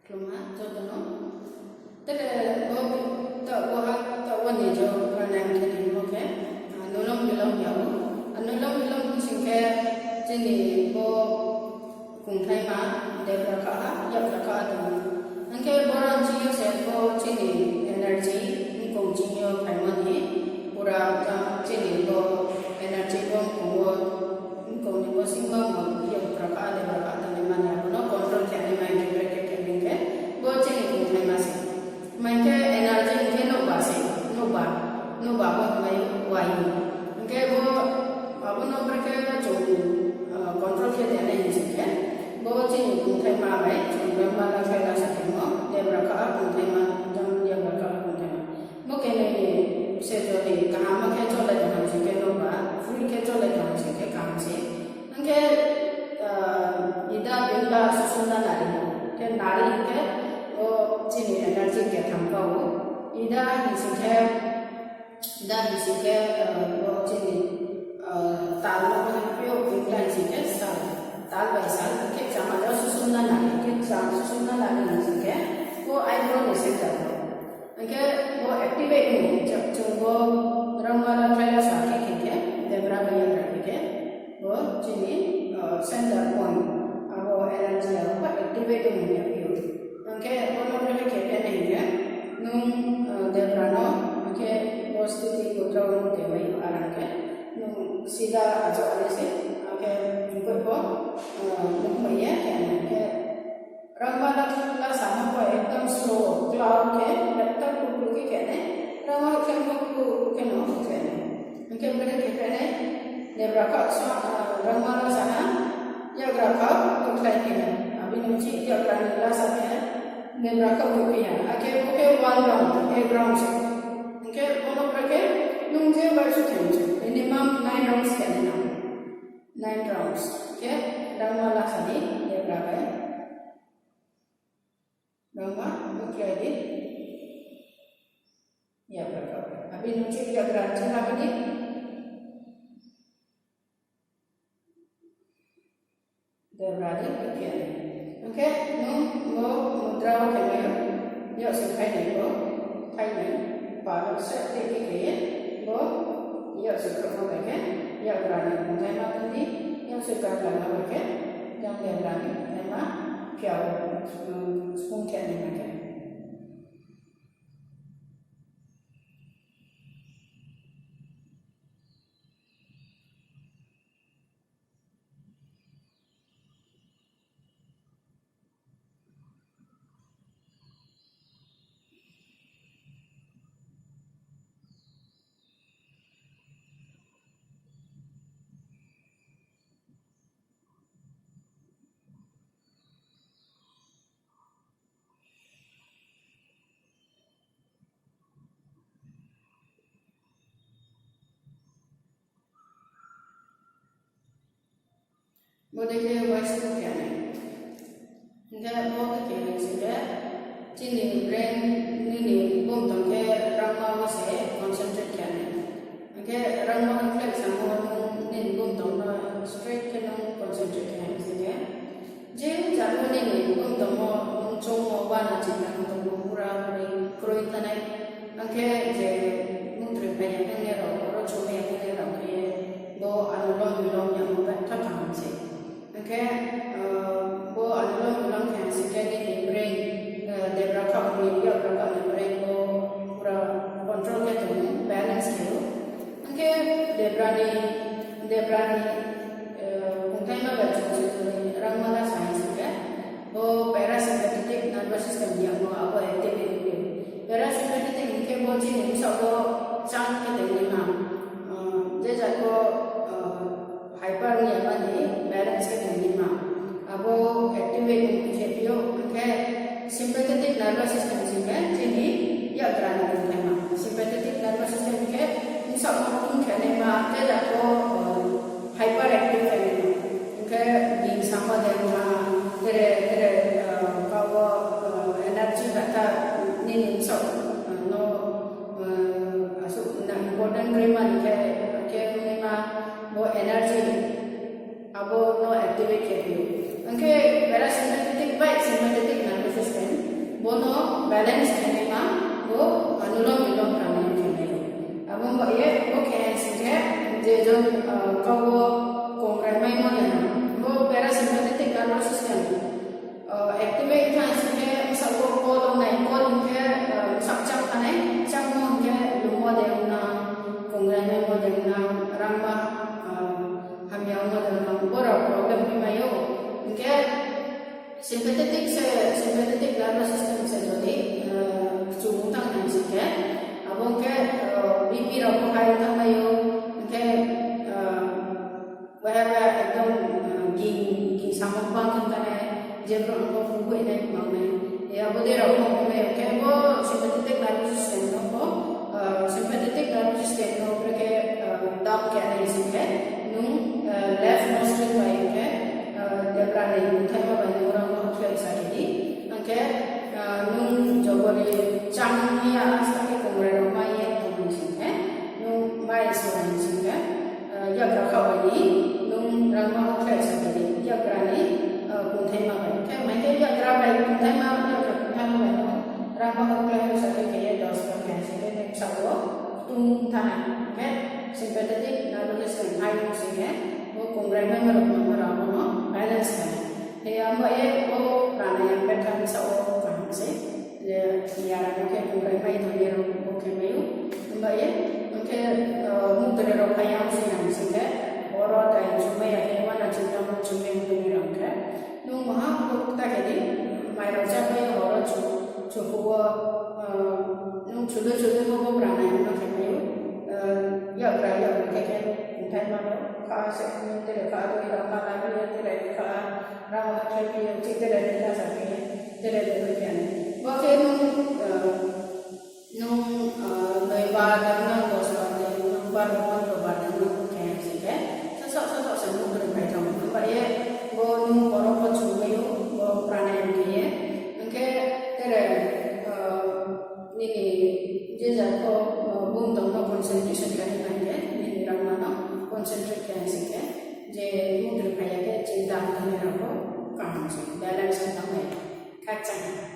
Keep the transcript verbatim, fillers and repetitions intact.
Khulumha joto no. Tere bo, ta bo ha, ta bo ni jo pranayam khe ni mo khe, ah, nulom bilom ya o. Ah, nulom bilom sing khe chini bo kungthaima debra kha ha, yakgra kha ha tong. Hing khe bo rang chini yo se bo chini energy, bkong chini yo phaimo ni, pura jang chini bo energy bo bkong wo, bkong ni bo singma bo yakgra kha, debra kha tong ni mani abo no control khe ni mai khe, brekhe khe hing khe bo chini kungthaima se. Mai khe energy hing khe nouhba se, nouhba, nouhba bo mai wayu. Hing khe bo, abo no brekhe chung, ah, control khe de nai hing sing khe, bo chini kungthaima bai chung rangma la khe la sa khe mo, debra kha kungthaima, jang yakgra kha kungthaima. Bo khe nai ni se jodi kaham khe cholai tong hing sing khe nouhba, free khe cholai tong hing sing khe kaham se. Hing khe, ah, ida bingla susumna nari, khe nari hing khe, bo chini energy ketham kau. Ida hing sing khe, ida hing sing khe, ah, bo chini, ah, tal no bo hing phi ou, bingla hing sing khe sal, tal bai sal, hing khe chama jao susumna nari, hing khe chama susumna nari hing sing khe, bo eyebrow ni center wo. Hing khe bo activate ong, chung bo rangma la khlai la sa khe khe khe, debra bai yakgra khe khe, bo chini, ah, center point, abo energy abo activate ong ya phi ou. Hing khe bo no brekhe khe khe nai hing khe, nung, ah, debra no, hing khe bo sthiti mudra wo nung khe mai ou, ar hing khe nung sida ajo nai se, hing khe bo, ah, nung mai ye khe nai hing khe, rangma la, la samo bo ekdom slow, klau khe, lekta kuklu khe khe nai, rangma khe kuklu khe no khe nai. Hing khe brekhe khe khe nai, debra kha sa, ah, rangma la sa ha, yakgra kha kukhlai khe nai. Abo ni uchih yakgra ni la sa khe, debra kha kukhlai ha. Akhe bo khe one round, ek round se. Hing khe bo no brekhe nung je bar su khe nai, minimum nine rounds khe nai nang. Nine rounds. Khe rangma la sa di, debra khe. Rangma, bo khe di. Yakgra kha. Abo ni uchih yakgra ching la di. Debra di, bo khe di. Hing khe nung bo mudra wo khe nai, yak se khai nai bo, khai nai, pal se te khe khe ye, bo yak se khe bo bai khe, yakgra ni kungthaima tong di, yak se khe khlaima bai khe, jang debra ni kungthaima phiao, um, spoon khe nai ma khe. Bo dei khe wise khe khe nai. Hing khe bo khe khe nai sing khe, chini brain nini bumtong khe rangma wo se concentrate khe nai. Hing khe rangma khe khlai samo nung nini bumtong no straight khe nung concentrate khe nai sing khe, je jat wo nini bumtong wo nung choungmo, uana chini tongmo, pura puri kroi thanai. Ang khe je mungtroi phai ya khe nai rao, oro chumai ya khe nai rao khe ye, bo anulom vilom yamo betha kaham se. Ang khe, ah, bo anulom vilom khe sing khe nini brain, ah, debra kha ni, yakgra kha ni brain bo pura control khe tong ou, balance khe ou. Ang khe debra ni, debra ni, eh, kungthaima bai chung se tong ni rangma la sa hing sing khe, bo parasympathetic nervous system ni yamo abo activate khe ou. Parasympathetic hing khe bo chini bsaoh wo chang khe tongnaima, eh, je jat wo, eh, hyper ong ya mani balance khe tongnaima. Abo activate ong khe phi ou, hing khe sympathetic nervous system sing khe chini yakgra ni kungthaima. Sympathetic nervous system khe bsaoh no kung khe naima, je jat wo, eh, hyperactive khe naima. Hing khe bini samo de ma, tere, tere, eh, kau wo, eh, energy betha nini bsaoh, eh, no, eh, asuh important kroi mani khe, khe naima bo energy abo no activate khe phi ou. Ang khe parasympathetic bai sympathetic nervous system, Activate thanng sing khe bsaoh wo call ong nai, call hing khe bsaoh chang thanai, chang no hing khe lungmo de ong nang, kongrai maimo de ong nang, rangma hamya ongmo de ong nang, boro problem khe mai ou. Hing khe sympathetic se, sympathetic nervous system se jodi kchu ong thanng nai sing khe, abo hing khe BP rao pho high ong thanng mai ou, hing khe whatever ekdom ging, ging samung bang khe thanai, je brouh no phuh hoih nai mang nai. Abo dei rao pho ong nai, khe bo sympathetic nervous system no pho, sympathetic nervous system no brekhe down khe nai sing khe, nung left nostril bai khe debra ni kongthaima bai nung rangma hoihkhlai sa khe di. Ang khe nung jobori chang ya asta khe kongrai rao mai ye tong sing khe, nung mai sora sing khe, yakgra khaoh bai ni nung rangma hoihkhlai sa khe di, yakgra ni kongthaima bai. Khe mai khe yakgra bai kongthaima, yakgra kongthaima bai no rangma hoihkhlai sa khe khe ye dos bar khe sing khe nung bsaoh wo ktung thanai. Khe sympathetic nervous system high ong sing khe, bo kongrai maimo rao, maimo rao no balance khe nai. Hing ya ongba ye bo pranayam method bsaoh wo kaham se. Je yara no khe kongrai mai tong ye rao bo khe mai ou. Himba ye, hing khe mukdre rao phai ya ong sing nang sing khe, horo tai chumai ya khe, uana chingtang chumai ong tong ye rao khe, nung maha bo kta khe di, mai rao chápai ye horo chu, chuphuh wo, nung chudui chudui bo bo pranayam no khe mai ou. Yakgra yakgra khe khe, kongthaima no kha se, nung tere kha dui rao ma la ye tere kha, rangma khe phi ye, chih tere ni kha sa khe, tere ni khe. Bo khe nung, nung noi bar de nang, dos bar de nang, baro pondro bar de nang khe sing khe, sasaoh sasaoh se mukdre phai thanng. Himba ye bo nung horo pho chumai ou, bo pranayam khe ye. Hing khe tere nini je ja pho bung tong no concentration khe nai khe, nini rangma no concentrate khe sing khe, je mukdre phai ya khe chinta ong thanai rao pho kaham se balance ong thanng nai. Khakchang.